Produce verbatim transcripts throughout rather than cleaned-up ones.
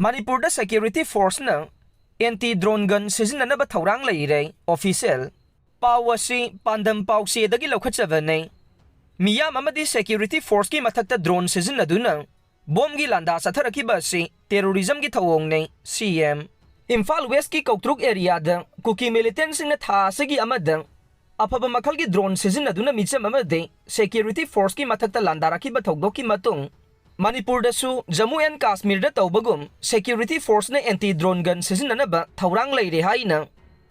ꯃꯅꯤꯄꯨꯔꯗ security forceꯅ anti drone gun ꯁꯤꯖꯤꯟꯅꯅꯕ ꯊꯧꯔꯥꯡ ꯂꯩꯔꯦ꯫ Official ꯄꯥꯎ ꯑꯁꯤ ꯄꯥꯟꯗꯝ ꯄꯥꯎꯆꯦꯗꯒꯤ ꯂꯧꯈꯠꯆꯕꯅꯤ꯫ ꯃꯤꯌꯥꯝ ꯑꯃꯗꯤ security forceꯀꯤ ꯃꯊꯛꯇ drone ꯁꯤꯖꯤꯟꯅꯗꯨꯅ ꯕꯣꯝꯒꯤ ꯂꯥꯟꯗꯥ ꯆꯠꯊꯔꯛꯈꯤꯕ ꯑꯁꯤ terrorismꯒꯤ ꯊꯧꯑꯣꯡꯅꯤ꯫ C M ꯏꯝꯐꯥꯜ Westꯀꯤ ꯀꯧꯇ꯭ꯔꯨꯛ areaꯗ ꯀꯨꯀꯤ militantꯁꯤꯡꯅ ꯊꯥ ꯑꯁꯤꯒꯤ ꯑꯃꯗ ꯑꯐꯕ ꯃꯈꯜꯒꯤ drone ꯁꯤꯖꯤꯟꯅꯗꯨꯅ ꯃꯤꯆꯝ ꯑꯃꯗꯤ security forceꯀꯤ ꯃꯊꯛꯇ ꯂꯥꯟꯗꯥꯔꯛꯈꯤꯕ ꯊꯧꯗꯣꯛꯀꯤ ꯃꯇꯨꯡ, ꯃꯅꯤꯄꯨꯔꯗꯁꯨ Jammu and ꯀꯥꯁꯃꯤꯔꯗ ꯇꯧꯕꯒꯨꯝ security forceꯅ anti drone gun ꯁꯤꯖꯤꯟꯅꯅꯕ ꯊꯧꯔꯥꯡ ꯂꯩꯔꯦ ꯍꯥꯏꯅ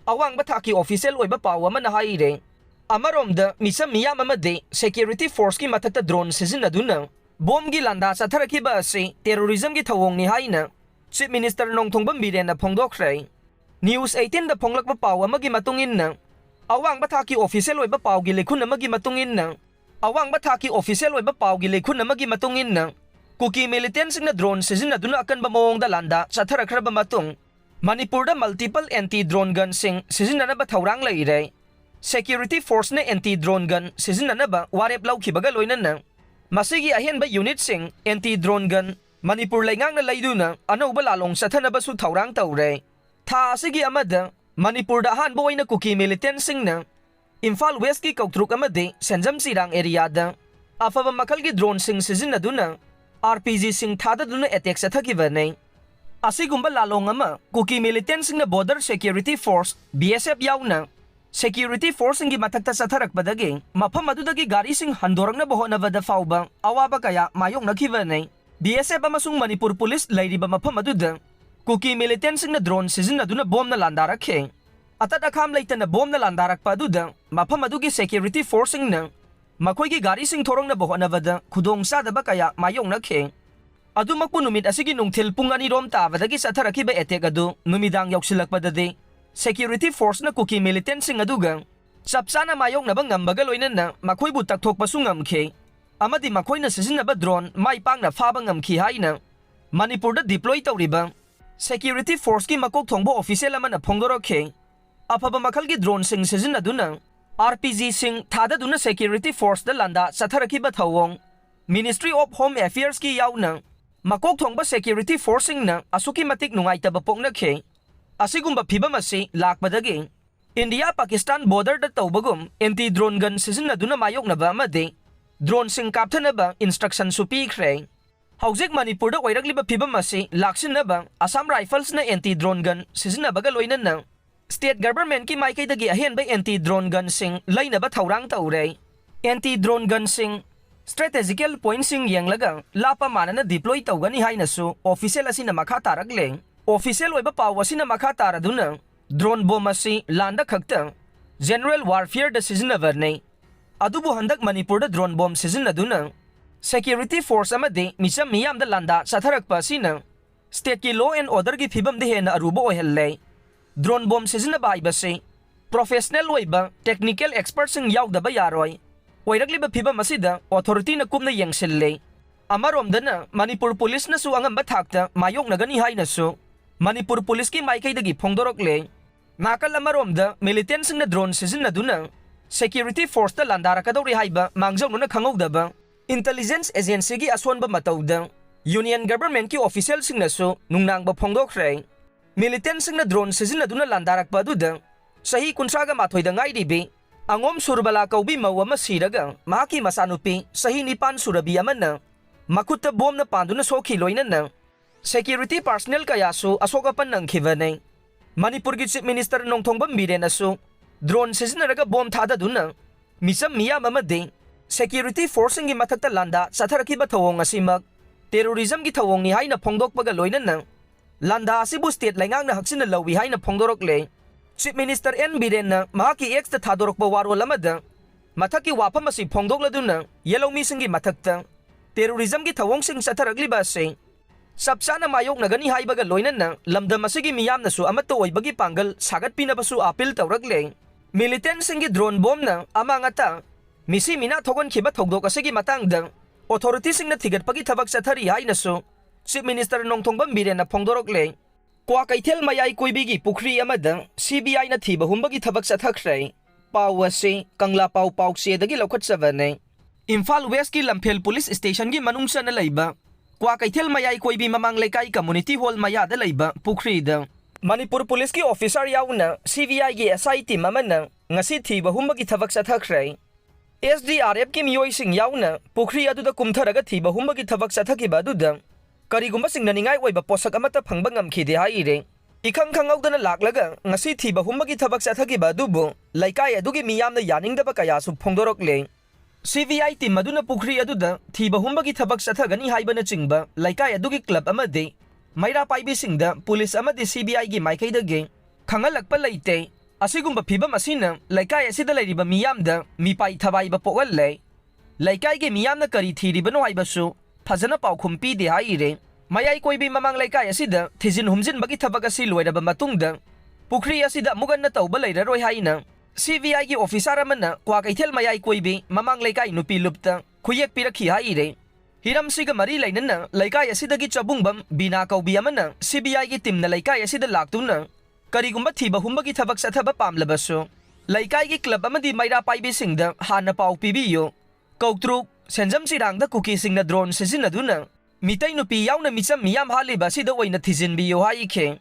ꯑꯋꯥꯡꯕ ꯊꯥꯛꯀꯤ official ꯑꯣꯏꯕ ꯄꯥꯎ ꯑꯃꯅ ꯍꯥꯏꯔꯦ꯫ ꯑꯃꯔꯣꯝꯗ ꯃꯤꯆꯝ ꯃꯤꯌꯥꯝ ꯑꯃꯗꯤ security forceꯀꯤ ꯃꯊꯛꯇ drone ꯁꯤꯖꯤꯟꯅꯗꯨꯅ ꯕꯣꯝꯒꯤ ꯂꯥꯟꯗꯥ ꯆꯠꯊꯔꯛꯈꯤꯕ ꯑꯁꯤ terrorismꯒꯤ ꯊꯧꯑꯣꯡꯅꯤ ꯍꯥꯏꯅ Chief Minister ꯅꯣꯡꯊꯣꯝꯕꯝ ꯕꯤꯔꯦꯟꯅ ꯐꯣꯡꯗꯣꯛꯈ꯭ꯔꯦ꯫ News eighteenꯗ ꯐꯣꯡꯂꯛꯄ ꯄꯥꯎ ꯑꯃꯒꯤ ꯃꯇꯨꯡ ꯏꯟꯅ, ꯑꯋꯥꯡꯕ ꯊꯥꯛꯀꯤ official ꯑꯣꯏꯕ ꯄꯥꯎꯒꯤ ꯂꯩꯈꯨꯟ ꯑꯃꯒꯤ ꯃꯇꯨꯡ ꯏꯟꯅ, ꯑꯋꯥꯡꯕ ꯊꯥꯛꯀꯤ official ꯑꯣꯏꯕ ꯄꯥꯎꯒꯤ ꯂꯩꯈꯨꯟ ꯑꯃꯒꯤ ꯃꯇꯨꯡ ꯏꯟꯅ, ꯀꯨꯀꯤ militantꯁꯤꯡꯅ drone ꯁꯤꯖꯤꯟꯅꯗꯨꯅ ꯑꯀꯟꯕ ꯃꯑꯣꯡꯗ ꯂꯥꯟꯗꯥ ꯆꯠꯊꯔꯛꯈ꯭ꯔꯕ ꯃꯇꯨꯡ, ꯃꯅꯤꯄꯨꯔꯗ multiple anti drone gunꯁꯤꯡ ꯁꯤꯖꯤꯟꯅꯅꯕ ꯊꯧꯔꯥꯡ ꯂꯩꯔꯦ꯫ Security forceꯅ anti drone gun ꯁꯤꯖꯤꯟꯅꯅꯕ ꯋꯥꯔꯦꯞ ꯂꯧꯈꯤꯕꯒ ꯂꯣꯏꯅꯅ, ꯃꯁꯤꯒꯤ ꯑꯍꯦꯟꯕ unitꯁꯤꯡ anti drone gun ꯃꯅꯤꯄꯨꯔ ꯂꯩꯉꯥꯛꯅ ꯂꯩꯗꯨꯅ ꯑꯅꯧꯕ ꯂꯥꯂꯣꯡ ꯆꯠꯊꯅꯕꯁꯨ ꯊꯧꯔꯥꯡ ꯇꯧꯔꯦ꯫ ꯊꯥ ꯑꯁꯤꯒꯤ ꯑꯃꯗ ꯃꯅꯤꯄꯨꯔꯗ ꯑꯍꯥꯟꯕ ꯑꯣꯏꯅ ꯀꯨꯀꯤ militantꯁꯤꯡꯅ ꯏꯝꯐꯥꯜ Westꯀꯤ ꯀꯧꯇ꯭ꯔꯨꯛ ꯑꯃꯗꯤ ꯁꯦꯟꯖꯝ ꯆꯤꯔꯥꯡ areaꯗ ꯑꯐꯕ ꯃꯈꯜꯒꯤ droneꯁꯤꯡ ꯁꯤꯖꯤꯟꯅꯗꯨꯅ RPGꯁꯤꯡ ꯊꯥꯗꯗꯨꯅ attack ꯆꯠꯊꯈꯤꯕꯅꯤ꯫ ꯑꯁꯤꯒꯨꯝꯕ ꯂꯥꯂꯣꯡ ꯑꯃ ꯀꯨꯀꯤ militantꯁꯤꯡꯅ Border Security Force, B S F ꯌꯥꯎꯅ security forceꯁꯤꯡꯒꯤ ꯃꯊꯛꯇ ꯆꯠꯊꯔꯛꯄꯗꯒꯤ ꯃꯐꯝ ꯑꯗꯨꯗꯒꯤ ꯒꯥꯔꯤꯁꯤꯡ ꯍꯟꯗꯣꯔꯛꯅꯕ ꯍꯣꯠꯅꯕꯗ ꯐꯥꯎꯕ ꯑꯋꯥꯕ ꯀꯌꯥ ꯃꯥꯌꯣꯛꯅꯈꯤꯕꯅꯤ꯫ B S F ꯑꯃꯁꯨꯡ ꯃꯅꯤꯄꯨꯔ police ꯂꯩꯔꯤꯕ ꯃꯐꯝ ꯑꯗꯨꯗ ꯀꯨꯀꯤ militantꯁꯤꯡꯅ drone ꯁꯤꯖꯤꯟꯅꯗꯨꯅ ꯕꯣꯝꯅ ꯂꯥꯟꯗꯥꯔꯛꯈꯤ꯫ ꯑꯇꯠ ꯑꯈꯥꯝ ꯂꯩꯇꯅ ꯕꯣꯝꯅ ꯂꯥꯟꯗꯥꯔꯛꯄ ꯑꯗꯨꯗ ꯃꯐꯝ ꯑꯗꯨꯒꯤ security forceꯁꯤꯡꯅ ꯃꯈꯣꯏꯒꯤ ꯒꯥꯔꯤꯁꯤꯡ ꯊꯣꯔꯛꯅꯕ ꯍꯣꯠꯅꯕꯗ ꯈꯨꯗꯣꯡꯆꯥꯗꯕ ꯀꯌꯥ ꯃꯥꯌꯣꯛꯅꯈꯤ꯫ ꯑꯗꯨꯃꯛꯄꯨ ꯅꯨꯃꯤꯠ ꯑꯁꯤꯒꯤ ꯅꯨꯡꯊꯤꯜ ꯄꯨꯡ ꯑꯅꯤꯔꯣꯝ ꯇꯥꯕꯗꯒꯤ ꯆꯠꯊꯔꯛꯈꯤꯕ attack ꯑꯗꯨ ꯅꯨꯃꯤꯗꯥꯡ ꯌꯧꯁꯤꯜꯂꯛꯄꯗꯗꯤ security forceꯅ ꯀꯨꯀꯤ militantꯁꯤꯡ ꯑꯗꯨꯒ ꯆꯞ ꯆꯥꯅ ꯃꯥꯌꯣꯛꯅꯕ ꯉꯝꯕꯒ ꯂꯣꯏꯅꯅ ꯃꯈꯣꯏꯕꯨ ꯇꯛꯊꯣꯛꯄꯁꯨ ꯉꯝꯈꯤ꯫ ꯑꯃꯗꯤ ꯃꯈꯣꯏꯅ ꯁꯤꯖꯤꯟꯅꯕ drone ꯃꯥꯏ ꯄꯥꯛꯅ ꯐꯥꯕ ꯉꯝꯈꯤ ꯍꯥꯏꯅ ꯃꯅꯤꯄꯨꯔꯗ deploy ꯇꯧꯔꯤꯕ security forceꯀꯤ ꯃꯀꯣꯛ ꯊꯣꯡꯕ official ꯑꯃꯅ ꯐꯣꯡꯗꯣꯔꯛꯈꯤ꯫ ꯑꯐꯕ ꯃꯈꯜꯒꯤ droneꯁꯤꯡ ꯁꯤꯖꯤꯟꯅꯗꯨꯅ RPGꯁꯤꯡ ꯊꯥꯗꯗꯨꯅ security forceꯇ ꯂꯥꯟꯗꯥ ꯆꯠꯊꯔꯛꯈꯤꯕ ꯊꯧꯑꯣꯡ Ministry of Home Affairsꯀꯤ ꯌꯥꯎꯅ ꯃꯀꯣꯛ ꯊꯣꯡꯕ security forceꯁꯤꯡꯅ ꯑꯁꯨꯛꯀꯤ ꯃꯇꯤꯛ ꯅꯨꯡꯉꯥꯏꯇꯕ ꯄꯣꯛꯅꯈꯤ꯫ ꯑꯁꯤꯒꯨꯝꯕ ꯐꯤꯕꯝ ꯑꯁꯤ ꯂꯥꯛꯄꯗꯒꯤ ꯏꯟꯗꯤꯌꯥ ꯄꯥꯀꯤꯁꯇꯥꯟ borderꯗ ꯇꯧꯕꯒꯨꯝ anti drone gun ꯁꯤꯖꯤꯟꯅꯗꯨꯅ ꯃꯥꯌꯣꯛꯅꯕ ꯑꯃꯗꯤ droneꯁꯤꯡ ꯀꯥꯞꯊꯅꯕ instructionꯁꯨ ꯄꯤꯈ꯭ꯔꯦ꯫ ꯍꯧꯖꯤꯛ ꯃꯅꯤꯄꯨꯔꯗ ꯑꯣꯏꯔꯛꯂꯤꯕ ꯐꯤꯕꯝ ꯑꯁꯤ ꯂꯥꯛꯁꯤꯟꯅꯕ Assam Riflesꯅ anti drone gun ꯁꯤꯖꯤꯟꯅꯕꯒ ꯂꯣꯏꯅꯅ state governmentꯀꯤ ꯃꯥꯏꯀꯩꯗꯒꯤ ꯑꯍꯦꯟꯕ anti drone gunꯁꯤꯡ ꯂꯩꯅꯕ ꯊꯧꯔꯥꯡ ꯇꯧꯔꯦ꯫ Anti drone gunꯁꯤꯡ strategical pointꯁꯤꯡ ꯌꯦꯡꯂꯒ ꯂꯥꯞꯄ ꯃꯥꯟꯅꯅ deploy ꯇꯧꯒꯅꯤ ꯍꯥꯏꯅꯁꯨ official ꯑꯁꯤꯅ ꯃꯈꯥ ꯇꯥꯔꯛꯂꯦ꯫ Official ꯑꯣꯏꯕ ꯄꯥꯎ ꯑꯁꯤꯅ ꯃꯈꯥ ꯇꯥꯔꯗꯨꯅ, drone bomb ꯑꯁꯤ ꯂꯥꯟꯗ ꯈꯛꯇ general warfareꯗ ꯁꯤꯖꯤꯟꯅꯕꯅꯤ꯫ ꯑꯗꯨꯕꯨ ꯍꯟꯗꯛ ꯃꯅꯤꯄꯨꯔꯗ drone bomb ꯁꯤꯖꯤꯟꯅꯗꯨꯅ security force ꯑꯃꯗꯤ ꯃꯤꯆꯝ ꯃꯤꯌꯥꯝꯗ ꯂꯥꯟꯗꯥ ꯆꯠꯊꯔꯛꯄ ꯑꯁꯤꯅ stateꯀꯤ law and orderꯒꯤ ꯐꯤꯕꯝꯗ ꯍꯦꯟꯅ ꯑꯔꯨꯕ ꯑꯣꯏꯍꯜꯂꯦ꯫ Drone bomb ꯁꯤꯖꯤꯟꯅꯕ ꯍꯥꯏꯕꯁꯤ professional ꯑꯣꯏꯕ technical expertꯁꯤꯡ ꯌꯥꯎꯗꯕ ꯌꯥꯔꯣꯏ꯫ ꯑꯣꯏꯔꯛꯂꯤꯕ ꯐꯤꯕꯝ ꯑꯁꯤꯗ authorityꯅ ꯀꯨꯞꯅ ꯌꯦꯡꯁꯤꯜꯂꯤ꯫ ꯑꯃꯔꯣꯝꯗꯅ ꯃꯅꯤꯄꯨꯔ policeꯅꯁꯨ ꯑꯉꯝꯕ ꯊꯥꯛꯇ ꯃꯥꯌꯣꯛꯅꯒꯅꯤ ꯍꯥꯏꯅꯁꯨ ꯃꯅꯤꯄꯨꯔ policeꯀꯤ ꯃꯥꯏꯀꯩꯗꯒꯤ ꯐꯣꯡꯗꯣꯔꯛꯂꯦ꯫ ꯅꯥꯀꯜ ꯑꯃꯔꯣꯝꯗ militantꯁꯤꯡꯅ drone ꯁꯤꯖꯤꯟꯅꯗꯨꯅ security forceꯇ ꯂꯥꯟꯗꯥꯔꯛꯀꯗꯧꯔꯦ ꯍꯥꯏꯕ ꯃꯥꯡꯖꯧꯅꯅ ꯈꯪꯍꯧꯗꯕ intelligence agencyꯒꯤ ꯑꯁꯣꯟꯕ ꯃꯇꯧꯗ union governmentꯀꯤ officialꯁꯤꯡꯅꯁꯨ ꯅꯨꯡꯅꯥꯡꯕ ꯐꯣꯡꯗꯣꯛꯈ꯭ꯔꯦ꯫ Militantꯁꯤꯡꯅ drone ꯁꯤꯖꯤꯟꯅꯗꯨꯅ ꯂꯥꯟꯗꯥꯔꯛꯄ ꯑꯗꯨꯗ ꯆꯍꯤ ꯀꯨꯟꯊ꯭ꯔꯥꯒ ꯃꯥꯊꯣꯏꯗ ꯉꯥꯏꯔꯤꯕꯤ ꯑꯉꯣꯝ ꯁꯨꯔꯕꯂꯥ ꯀꯧꯕꯤ ꯃꯧ ꯑꯃ ꯁꯤꯔꯒ ꯃꯍꯥꯛꯀꯤ ꯃꯆꯥꯅꯨꯄꯤ ꯆꯍꯤ ꯅꯤꯄꯥꯟ ꯁꯨꯔꯕꯤ ꯑꯃꯅ ꯃꯈꯨꯠꯇ ꯕꯣꯝꯅ ꯄꯥꯟꯗꯨꯅ ꯁꯣꯛꯈꯤ ꯂꯣꯏꯅꯅ security personnel ꯀꯌꯥꯁꯨ ꯑꯁꯣꯛ ꯑꯄꯟ ꯅꯪꯈꯤꯕꯅꯤ꯫ ꯃꯅꯤꯄꯨꯔꯒꯤ Chief Minister ꯅꯣꯡꯊꯣꯝꯕꯝ ꯕꯤꯔꯦꯟꯅꯁꯨ drone ꯁꯤꯖꯤꯟꯅꯔꯒ ꯕꯣꯝ ꯊꯥꯗꯗꯨꯅ ꯃꯤꯆꯝ ꯃꯤꯌꯥꯝ ꯑꯃꯗꯤ security forceꯁꯤꯡꯒꯤ ꯃꯊꯛꯇ ꯂꯥꯟꯗꯥ ꯆꯠꯊꯔꯛꯈꯤꯕ ꯊꯧꯑꯣꯡ ꯑꯁꯤꯃꯛ terrorismꯒꯤ ꯊꯧꯑꯣꯡꯅꯤ ꯍꯥꯏꯅ ꯐꯣꯡꯗꯣꯛꯄꯒ ꯂꯣꯏꯅꯅ ꯂꯥꯟꯗꯥ ꯑꯁꯤꯕꯨ state ꯂꯩꯉꯥꯛꯅ ꯍꯛꯆꯤꯟꯅ ꯂꯧꯏ ꯍꯥꯏꯅ ꯐꯣꯡꯗꯣꯔꯛꯂꯦ꯫ Chief Minister ꯑꯦꯟ ꯕꯤꯔꯦꯟꯅ ꯃꯍꯥꯛꯀꯤ Xꯇ ꯊꯥꯗꯣꯔꯛꯄ ꯋꯥꯔꯣꯜ ꯑꯃꯗ ꯃꯊꯛꯀꯤ ꯋꯥꯐꯝ ꯑꯁꯤ ꯐꯣꯡꯗꯣꯛꯂꯗꯨꯅ ꯌꯦꯜꯍꯧꯃꯤꯁꯤꯡꯒꯤ ꯃꯊꯛꯇ terrorismꯒꯤ ꯊꯧꯑꯣꯡꯁꯤꯡ ꯆꯠꯊꯔꯛꯂꯤꯕ ꯑꯁꯤ ꯆꯞ ꯆꯥꯅ ꯃꯥꯌꯣꯛꯅꯒꯅꯤ ꯍꯥꯏꯕꯒ ꯂꯣꯏꯅꯅ ꯂꯝꯗꯝ ꯑꯁꯤꯒꯤ ꯃꯤꯌꯥꯝꯅꯁꯨ ꯑꯃꯠꯇ ꯑꯣꯏꯕꯒꯤ ꯄꯥꯡꯒꯜ ꯁꯥꯒꯠꯄꯤꯅꯕꯁꯨ appeal ꯇꯧꯔꯛꯂꯦ꯫ Militantꯁꯤꯡꯒꯤ drone ꯕꯣꯝꯅ ꯑꯃꯥꯡ ꯑꯇꯥ, ꯃꯤꯁꯤ ꯃꯤꯅꯥ ꯊꯣꯛꯍꯟꯈꯤꯕ ꯊꯧꯗꯣꯛ ꯑꯁꯤꯒꯤ ꯃꯇꯥꯡꯗ authorityꯁꯤꯡꯅ ꯊꯤꯒꯠꯄꯒꯤ ꯊꯕꯛ ꯆꯠꯊꯔꯤ ꯍꯥꯏꯅꯁꯨ Chief Minister ꯅꯣꯡꯊꯣꯝꯕꯝ ꯕꯤꯔꯦꯟꯅ ꯐꯣꯡꯗꯣꯔꯛꯂꯦ꯫ ꯀ꯭ꯋꯥꯀꯩꯊꯦꯜ ꯃꯌꯥꯏ ꯀꯣꯏꯕꯤꯒꯤ ꯄꯨꯈ꯭ꯔꯤ ꯑꯃꯗ CBIꯅ ꯊꯤꯕ ꯍꯨꯝꯕꯒꯤ ꯊꯕꯛ ꯆꯠꯊꯈ꯭ꯔꯦ꯫ ꯄꯥꯎ ꯑꯁꯤ ꯀꯪꯂꯥ ꯄꯥꯎ ꯄꯥꯎꯆꯦꯗꯒꯤ ꯂꯧꯈꯠꯆꯕꯅꯦ꯫ ꯏꯝꯐꯥꯜ Westꯀꯤ ꯂꯝꯐꯦꯜ police stationꯒꯤ ꯃꯅꯨꯡ ꯆꯟꯅ ꯂꯩꯕ ꯀ꯭ꯋꯥꯀꯩꯊꯦꯜ ꯃꯌꯥꯏ ꯀꯣꯏꯕꯤ ꯃꯃꯥꯡ ꯂꯩꯀꯥꯏ community hall ꯃꯌꯥꯗ ꯂꯩꯕ ꯄꯨꯈ꯭ꯔꯤꯗ꯫ ꯃꯅꯤꯄꯨꯔ ꯄꯨꯂꯤꯁꯀꯤ officer ꯌꯥꯎꯅ C B I ꯒꯤ S I team ꯑꯃꯅ ꯉꯁꯤ ꯊꯤꯕ ꯍꯨꯝꯕꯒꯤ ꯊꯕꯛ ꯆꯠꯊꯈ꯭ꯔꯦ꯫ S D R F ꯀꯤ ꯃꯤꯑꯣꯏꯁꯤꯡ ꯌꯥꯎꯅ ꯄꯨꯈ꯭ꯔꯤ ꯑꯗꯨꯗ ꯀꯨꯝꯊꯔꯒ ꯊꯤꯕ ꯍꯨꯝꯕꯒꯤ ꯊꯕꯛ ꯆꯠꯊꯈꯤꯕ ꯑꯗꯨꯗ ꯀꯔꯤꯒꯨꯝꯕ ꯆꯤꯡꯅꯅꯤꯡꯉꯥꯏ ꯑꯣꯏꯕ ꯄꯣꯠꯁꯛ ꯑꯃꯠꯇ ꯐꯪꯕ ꯉꯝꯈꯤꯗꯦ ꯍꯥꯏꯔꯤ꯫ ꯏꯈꯪ ꯈꯪꯍꯧꯗꯅ ꯂꯥꯛꯂꯒ ꯉꯁꯤ ꯊꯤꯕ ꯍꯨꯝꯕꯒꯤ ꯊꯕꯛ ꯆꯠꯊꯈꯤꯕ ꯑꯗꯨꯕꯨ ꯂꯩꯀꯥꯏ ꯑꯗꯨꯒꯤ ꯃꯤꯌꯥꯝꯅ ꯌꯥꯅꯤꯡꯗꯕ ꯀꯌꯥꯁꯨ ꯐꯣꯡꯗꯣꯔꯛꯂꯦ꯫ C B I team ꯑꯗꯨꯅ ꯄꯨꯈ꯭ꯔꯤ ꯑꯗꯨꯗ ꯊꯤꯕ ꯍꯨꯝꯕꯒꯤ ꯊꯕꯛ ꯆꯠꯊꯒꯅꯤ ꯍꯥꯏꯕꯅꯆꯤꯡꯕ ꯂꯩꯀꯥꯏ ꯑꯗꯨꯒꯤ club ꯑꯃꯗꯤ ꯃꯩꯔꯥ ꯄꯥꯏꯕꯤꯁꯤꯡꯗ ꯄꯨꯂꯤꯁ ꯑꯃꯗꯤ C B I ꯒꯤ ꯃꯥꯏꯀꯩꯗꯒꯤ ꯈꯪꯍꯜꯂꯛꯄ ꯂꯩꯇꯦ꯫ ꯑꯁꯤꯒꯨꯝꯕ ꯐꯤꯕꯝ ꯑꯁꯤꯅ ꯂꯩꯀꯥꯏ ꯑꯁꯤꯗ ꯂꯩꯔꯤꯕ ꯃꯤꯌꯥꯝꯗ ꯃꯤꯄꯥꯏ ꯊꯕꯥꯏꯕ ꯄꯣꯛꯍꯜꯂꯦ꯫ ꯂꯩꯀꯥꯏꯒꯤ ꯃꯤꯌꯥꯝꯅ ꯀꯔꯤ ꯊꯤꯔꯤꯕꯅꯣ ꯍꯥꯏꯕꯁꯨ ꯐꯖꯅ ꯄꯥꯎꯈꯨꯝ ꯄꯤꯗꯦ ꯍꯥꯏꯔꯤ꯫ ꯃꯌꯥꯏ ꯀꯣꯏꯕꯤ ꯃꯃꯥꯡ ꯂꯩꯀꯥꯏ ꯑꯁꯤꯗ ꯊꯤꯖꯤꯟ ꯍꯨꯝꯖꯤꯟꯕꯒꯤ ꯊꯕꯛ ꯑꯁꯤ ꯂꯣꯏꯔꯕ ꯃꯇꯨꯡꯗ ꯄꯨꯈ꯭ꯔꯤ ꯑꯁꯤꯗ ꯑꯃꯨꯛ ꯍꯟꯅ ꯇꯧꯕ ꯂꯩꯔꯔꯣꯏ ꯍꯥꯏꯅ C B I ꯒꯤ officer ꯑꯃꯅ ꯀ꯭ꯋꯥꯀꯩꯊꯦꯜ ꯃꯌꯥꯏ ꯀꯣꯏꯕꯤ ꯃꯃꯥꯡ ꯂꯩꯀꯥꯏ ꯅꯨꯄꯤ ꯂꯨꯞꯇ ꯈꯨꯌꯦꯛ ꯄꯤꯔꯛꯈꯤ ꯍꯥꯏꯔꯤ꯫ ꯍꯤꯔꯝꯁꯤꯒ ꯃꯔꯤ ꯂꯩꯅꯅ ꯂꯩꯀꯥꯏ ꯑꯁꯤꯗꯒꯤ ꯆꯕꯨꯡꯕꯝ ꯕꯤꯅꯥ ꯀꯧꯕꯤ ꯑꯃꯅ C B I ꯒꯤ teamꯅ ꯂꯩꯀꯥꯏ ꯑꯁꯤꯗ ꯂꯥꯛꯇꯨꯅ ꯀꯔꯤꯒꯨꯝꯕ ꯊꯤꯕ ꯍꯨꯝꯕꯒꯤ ꯊꯕꯛ ꯆꯠꯊꯕ ꯄꯥꯝꯂꯕꯁꯨ ꯂꯩꯀꯥꯏꯒꯤ club ꯑꯃꯗꯤ ꯃꯩꯔꯥ ꯄꯥꯏꯕꯤꯁꯤꯡꯗ ꯍꯥꯟꯅ ꯄꯥꯎ ꯄꯤꯕꯤꯌꯨ꯫ ꯀꯧꯇ꯭ꯔꯨꯛ, ꯁꯦꯟꯖꯝ ꯆꯤꯔꯥꯡꯗ ꯀꯨꯀꯤꯁꯤꯡꯅ drone ꯁꯤꯖꯤꯟꯅꯗꯨꯅ ꯃꯤꯇꯩ ꯅꯨꯄꯤ ꯌꯥꯎꯅ ꯃꯤꯆꯝ ꯃꯤꯌꯥꯝ ꯍꯥꯠꯂꯤꯕ ꯑꯁꯤꯗ ꯑꯣꯏꯅ ꯊꯤꯖꯤꯟꯕꯤꯌꯨ ꯍꯥꯏꯈꯤ꯫